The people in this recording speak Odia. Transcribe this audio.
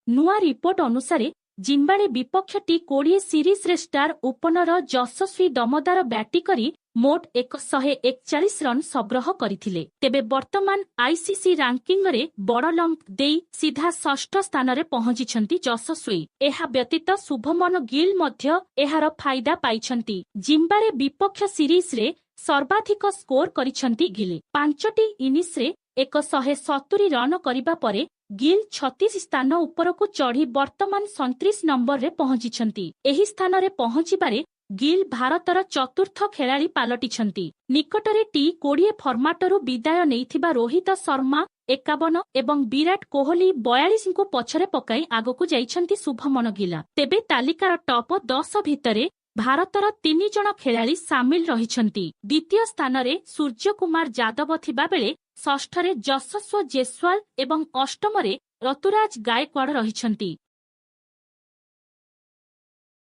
ନୂଆ ରିପୋର୍ଟ ଅନୁସାରେ, ଜିମ୍ବାୱେ ବିପକ୍ଷ ଟି-20 ସିରିଜରେ ଷ୍ଟାର ଓପନର ଯଶସ୍ୱୀ ଦମଦାର ବ୍ୟାଟିଂ କରି ମୋଟ 141 ରନ୍ ସଂଗ୍ରହ କରିଥିଲେ। ତେବେ ବର୍ତ୍ତମାନ ଆଇସିସି ରାଙ୍କିଙ୍ଗରେ ବଡ଼ ଲମ୍ପ ଦେଇ ସିଧା ଷଷ୍ଠ ସ୍ଥାନରେ ପହଞ୍ଚିଛନ୍ତି ଯଶସ୍ୱୀ। ଏହା ବ୍ୟତୀତ ଶୁଭମନ ଗିଲ୍ ମଧ୍ୟ ଏହାର ଫାଇଦା ପାଇଛନ୍ତି। ଜିମ୍ବାୱେ ବିପକ୍ଷ ସିରିଜରେ ସର୍ବାଧିକ ସ୍କୋର କରିଛନ୍ତି ଗିଲ୍। ପାଞ୍ଚଟି ଇନିଂସରେ 170 ରନ୍ କରିବା ପରେ ଗିଲ୍ 36 ସ୍ଥାନ ଉପରକୁ ଚଢ଼ି ବର୍ତ୍ତମାନ 37 ନମ୍ବରରେ ପହଞ୍ଚିଛନ୍ତି। ଏହି ସ୍ଥାନରେ ପହଞ୍ଚିବାରେ ଗିଲ୍ ଭାରତର ଚତୁର୍ଥ ଖେଳାଳି ପାଲଟିଛନ୍ତି। ନିକଟରେ ଟି-20 ଫର୍ମାଟରୁ ବିଦାୟ ନେଇଥିବା ରୋହିତ ଶର୍ମା 51 ଏବଂ ବିରାଟ କୋହଲି 42ଙ୍କୁ ପଛରେ ପକାଇ ଆଗକୁ ଯାଇଛନ୍ତି ଶୁଭମନ ଗିଲ। ତେବେ ତାଲିକାର ଟପ୍ 10 ଭିତରେ ଭାରତର ତିନି ଜଣ ଖେଳାଳି ସାମିଲ ରହିଛନ୍ତି। ଦ୍ୱିତୀୟ ସ୍ଥାନରେ ସୂର୍ଯ୍ୟକୁମାର ଯାଦବ ଥିବାବେଳେ ଷଷ୍ଠରେ ଯଶସ୍ୱୀ ଜେସ୍ୱାଲ ଏବଂ ଅଷ୍ଟମରେ ଋତୁରାଜ ଗାଏକ୍ୱାଡ ରହିଛନ୍ତି।